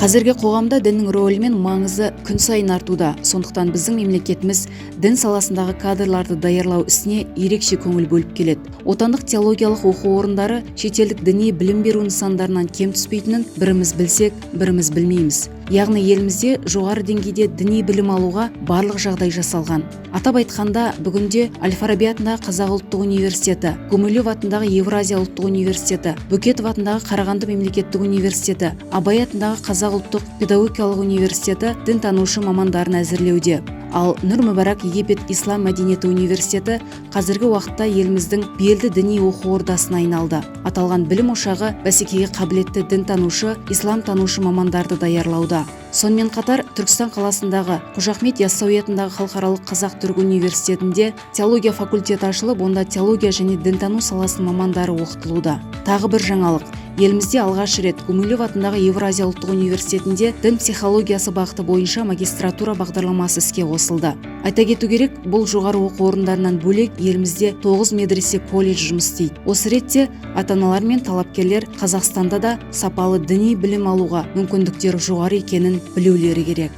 Қазіргі қоғамда діннің рөлі мен маңызы күн сайын артуда. Сондықтан біздің мемлекетіміз дін саласындағы кадрларды даярлау ісіне ерекше көңіл бөліп келеді. Отандық теологиялық оқу орындары шетелдік діни білім беру нысандарынан кем түспейтінін біріміз білсек, біріміз білмейміз. Яғни елімізде жоғары деңгейде діни білім алуға барлық жағдай жасалған. Атап айтқанда, бүгінде әл Фараби атындағы Қазақ ұлттық университеті, Гумилев атындағы Еуразия ұлттық университеті, Бөкетов атындағы Қарағанды мемлекеттік университеті, Абай атындағы Қазақ ұлттық педагогикалық университеті дінтанушы мамандарын әзірлеуде. Ал Нұр Мүбарак Египет ислам мәдениеті университеті қазіргі уақытта еліміздің белді діни оқу ордасына айналды. Аталған білім ошағы бәсекеге қабілетті дінтанушы, исламтанушы мамандарды даярлауда. Сонымен қатар Түркістан қаласындағы Қожа Ахмет Яссауи атындағы халықаралық қазақ түрік университетінде теология факультеті ашылып, онда теология және дінтану саласының мамандары оқытылуда. Тағы бір жаңалық: елімізде алғаш рет Гумилев атындағы Еуразия ұлттық университетінде дін психологиясы бағыты бойынша магистратура бағдарламасы іске қосылды. Айта кету керек, бұл жоғары оқу орындарынан бөлек елімізде тоғыз медресе, колледж жұмыс істейді. Осы ретте ата аналар мен талапкерлер Қазақстанда да сапалы діни білім алуға мүмкіндіктері жоғары екенін білулері керек.